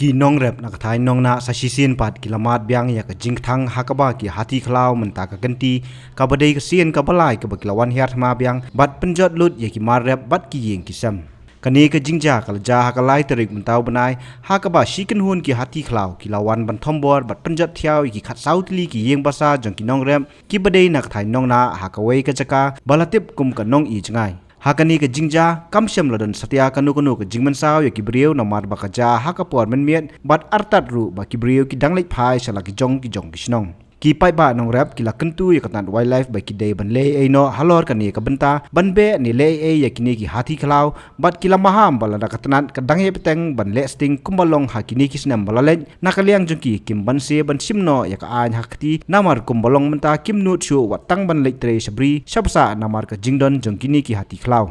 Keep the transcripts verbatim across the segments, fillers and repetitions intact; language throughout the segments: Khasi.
Ki nongrep na ka thaiñ Nongnah sa shisien pat ki la mad biang ïa ka jingkthang ha kaba ki hati khlaw mynta ka kynti, kaba dei ka sien kaba lai kaba ki la wan hiar thma biang bad pynjot lut ïa ki mar rep bad ki ïing ki sem. Kane ka jingjia ka la jia ha ka lai tarik mynta u bnai, ha kaba shi kynhun ki hati khlaw ki la wan ban thombor bad pynjot thiaw ïa ki khatsaw tylli ki ïing basa jong ki nongrep kiba dei na ka thaiñ Nongnah ha kawei ka jaka ba la tip kum ka Nong-i-jngai. Ha kane ka jingjia kam shym la don satia kano kano ka jingmynsaw ïa ki briew namar ba ka jia ha ka por mynmiet bad artat ruh ba ki briew ki dang leit phai sha la ki jong ki jong ki shnong. Ki paidbah nongrep ki la kyntu ïa ka tnat wildlife ba ki dei ban leh ei ei noh halor kane ka bynta ban beh ne leh ei ei ïa kine ki hati khlaw bad ki la maham ba lada ka tnat ka dang ïa bteng ban leh sting kumba long ha kine ki snem ba la leit, na ka liang jong ki kim banse ban shim noh ïa ka aiñ ha ka kti namar kumba long mynta kim nud shuh wat tang ban leit trei sha bri sha bsah namar ka jingdon jong kine ki hati khlaw.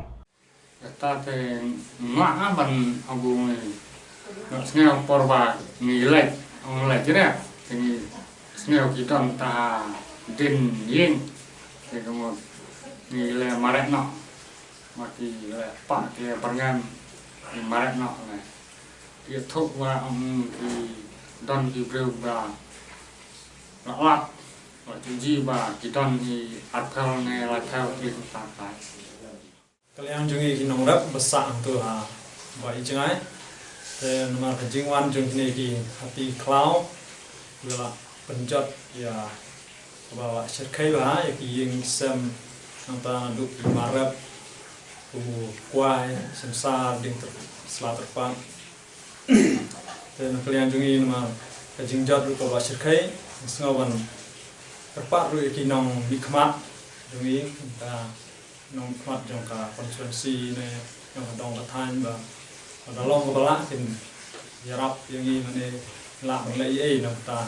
Kata te ngah ban abu ngi. Ngah sngew por ba ngi leit, ong leit jreh. Te ngi sngew ki don ta din ïing. Te ka mut ngi le mareh noh. Ma ki le pa ki le byrngem ngi mareh noh le. Ki thuk wa ong ki don ki briew ba la lap. Wa ki ji ba ki don ki arphew ne laiphew ki ta kai. Ka liang jong ngi ki nongrep ba sah hangto ha Ba Ïeit Jngai. Te namar ka jingwan jong kine ki hati khlaw, ki la pynjot ïa kaba la shyrkhei bha ïa ki ïing ki sem, nangta naduh ki mar rep, u kwai, sensar, dieng ter-, sla tyrpad. Te na ka liang jong ngi namar ka jingjot ruh kaba shyrkhei, ngi sngew ban kyrpad ruh ïa ki nongmihkhmat jong ngi, nangta nongmihkhmat jong ka constituency ne jong ka dong ka thaiñ ba, ba da long kaba lah kin ïarap ïa ngi mane lah ban leh ei ei na ka bynta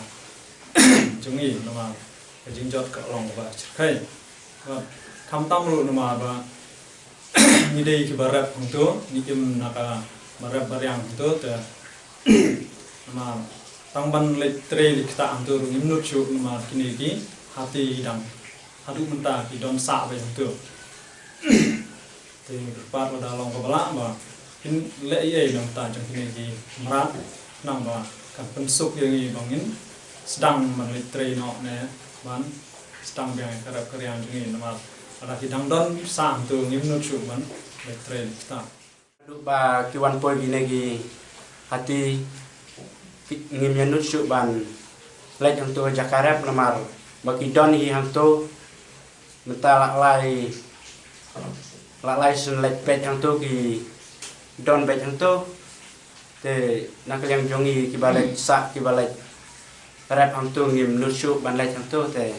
jong ngi namar ka jingjot ka long kaba shyrkhei. Bad khamtam ruh namar ba ngi dei kiba rep hangto, ngi im na ka ba rep ba riang hangto te namar tang ban leit trei leit ktah hangto ruh ngim nud shuh namar kine ki hati ki dang haduh mynta ki don sah beit hangto. Te kyrpad lada long kaba lah ba kin leh ei ei na ka bynta jong kine ki mrad, khnang ba kan pynsuk ïa ngi ba ngin sdang ban leit trei noh ne ban sdang biang ïa ka rep ka riang jong ngi namar lada ki dang don sah hangto ngim nud shuh ban leit trei leit ktah. Naduh ba ki wan poi kine ki hati, ki, ngim ïa nud shuh ban leit hangto ha jaka rep namar ba ki don hi hangto mynta la lai, la lai sien leit peit hangto, ki don beit hangto. Te na ka liang jong ngi kiba leit sah, kiba leit rep hangto ngim nud shuh ban leit hangto te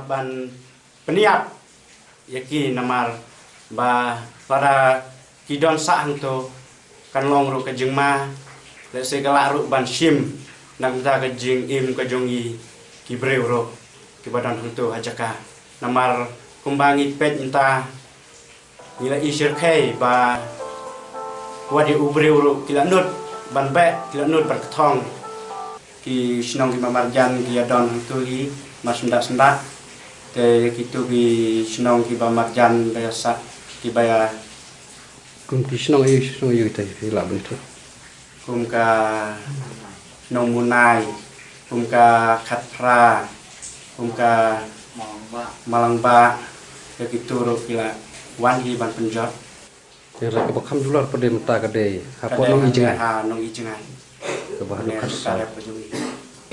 ban pynïap ïa ki namar ba lada ki don sah hangto kan long ruh ka jingma, lehse ka lah ruh ban shim na ka bynta ka jingim ka jong ngi ki briew ruh kiba don hangto ha jaka. Namar kumba ngi peit mynta ngi la i shyrkhei ba wat ïa u briew ruh ki la nud ban beh, ki la nud ban kthong. Ki shnong kiba marjan ki ïa don hangto hi mar syndah syndah. Te ïa kito ki shnong kiba marjan ba ïa sah kiba ïa. Kum ki shnong aïu, shnong aïu kita ki la bynta? Kum ka Nongmunai, kum ka Khatphra, kum ka Malangbah. Malangbah, ïa kito ruh ki la wan hi ban pynjot. Te la kaba kham jular pat de mynta ka dei hapoh Nong-i-jngai. Ha Nong-i-jngai. Kaba haduh kane khatsan. Ka rep ka jong ngi.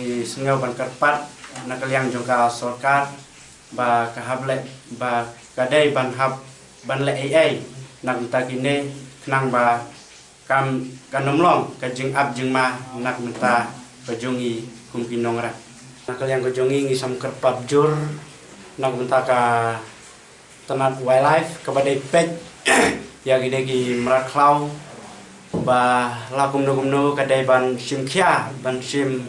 Ngi sngew ban kyrpad na ka liang jong ka sorkar ba ka hap leh, ba ka dei ban hap ban leh ei ei na ka bynta kine khnang ba kam, kan ym long ka jingap jingma na ka bynta ka jong ngi kum ki nongrep. Na ka liang ka jong ngi ngi sam kyrpad jur na ka bynta ka tnat wildlife kaba dei peit ïa kine ki mrad khlaw ba la kumno kumno ka dei ban shim khia, ban shim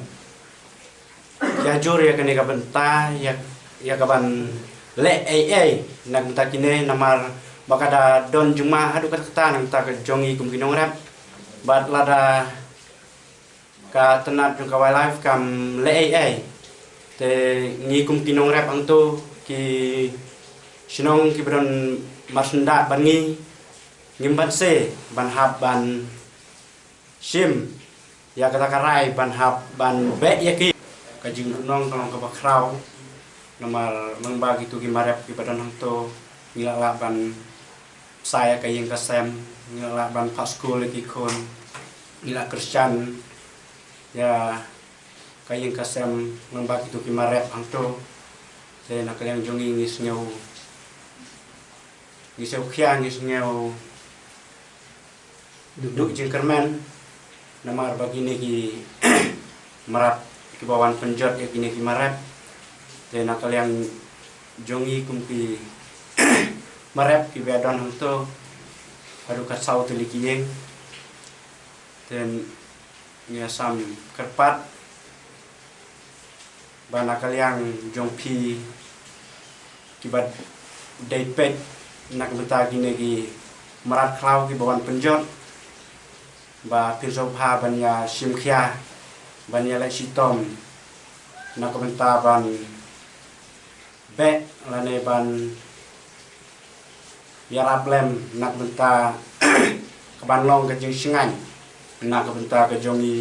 khia jur ïa kane ka bynta, ïa, ïa ka ban leh ei ei na ka bynta kine namar ba ka da don jingma haduh katta katta na ka bynta ka jong ngi kum ki nongrep. Bad lada ka tnat jong ka wildlife kam leh ei ei, te ngi kum ki nongrep hangto, ki shnong kiba don mar syndah bad ngi, ngim banse ban hap ban shim Ïa kata ka rai ban hap ban beh ïa ki, ka jingdonnong ka long kaba khraw. Namar lyngba kito ki mar rep kiba don hangto, ngi lah lah ban pynshai ïa ka ïing ka sem, ngi lah lah ban phah skul ïa ki khun, ngi lah kyrshan ïa ka ïing ka sem lyngba kito ki mar rep hangto. Te na ka liang jong ngi, ngi sngew, ngi sngew khia, ngi sngew duh jingkyrmen, namar ba kine ki mrad kiba wan pynjot ïa kine ki mar rep. Te na ka liang jong ngi kum ki mar rep kiba don hangto, haduh ka saw tylli ki ïing. Te ngi ïa sam kyrpad ba na ka liang jong phi kiba dei peit na ka bynta kine ki mrad khlaw kiba wan pynjot, ba phin sngewbha ban ïa shim khia, ban ïa leh shitom na ka bynta ban beh lane ban ïarap lem na ka bynta ka ban long ka jingshngaiñ na ka bynta ka jong ngi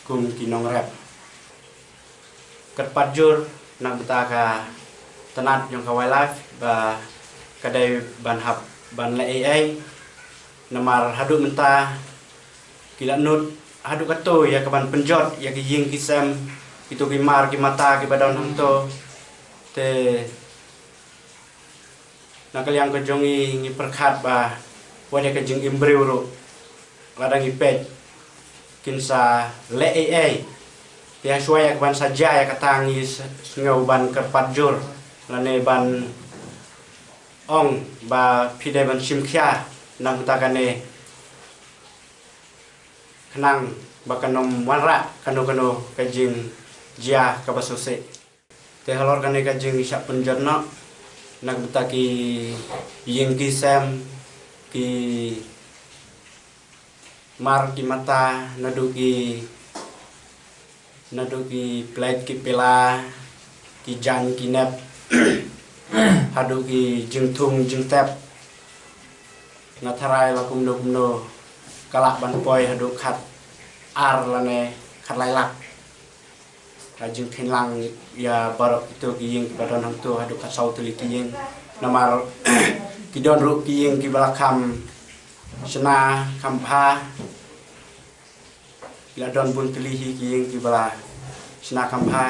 kum ki nongrep. Kyrpad jur na ka bynta ka tnat jong ka wildlife ba ka dei ban hap ban leh ei ei, namar haduh mynta ki la nud haduh kato ïa ka ban pynjot ïa ki ïing ki sem, kito ki mar ki mata kiba don hangto. Te na ka liang ka jong ngi, ngi pyrkhat ba wat ïa ka jingim briew ruh, lada ngi peit, kin sa leh ei ei. Te ha shuwa ïa ka ban sa jia ïa kata, ngi s-, sngew ban kyrpad jur lane ban ong ba phi dei ban shim khia na ka bynta kane, khnang ba kan ym wanrah kano kano ka jingjia kaba sngewsih. Te halor kane ka jingshah pynjot noh na ka bynta ki ïing ki sem, ki mar ki mata, naduh ki, naduh ki plate ki pila, ki jaiñ ki nep, haduh ki jingthung jingtep. Nga tharai la kumno kumno ka lah ban poi haduh khatar lane khatlai lak. Ka jingpynlang ïa baroh kito ki ïing kiba don hangto, haduh ka saw tylli ki ïing. Namar ki don ruh ki ïing kiba la kham shna kham bha. Ki la don bun tylli hi ki ïing kiba la shna kham bha.